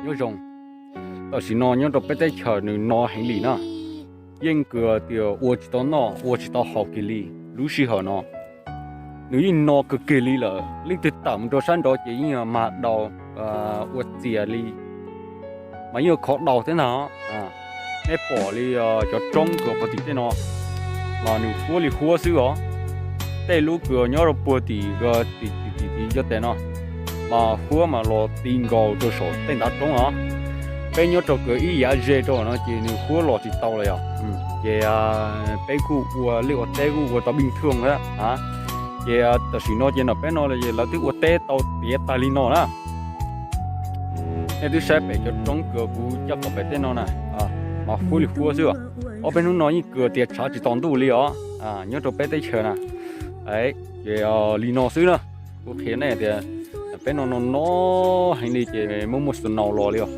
nyob zoo. Tam sim no nyob rau peb teb chaws nws no heev li na, yeej kws tias ua tsis tau noj ua tsis tau haus kiag li. Lub sij hawm no nws yeej no kawg kiag li lawm, leej twg tawm mus rau sab nraud ces yeej mag daus ua txias li, mas yeej khov daus thiab ntag. Nej pom li cov roob kws puag tim tej no mas nws huab li huab xwb os. Tej lub kws nyob rau puag tim tim tim tim cov tes no mas huab mas los ti nkaus rau saum tej ntav roob os. Peb nyob rau kws ib yav ze rau no ces nws huab los tsis tau lawm yom. Ces peb kuj ua liaj ua teb kuj ua tau pij thwj thiab a. Ces tam sim no ces no peb no lawv twb ua teb tau tiav tag li no na. Nej twb saib pem cov roob kws kuv coj pom pem tej no na, mas huab li huab xwb. Ob peb hnub no yeej kws tias tshav tsis tau ntuj li os nyob rau peb teb chaws na. Ces li no xwb na, kuv qhia nej tias peb no no no heev li ces muaj muaj snow los li os.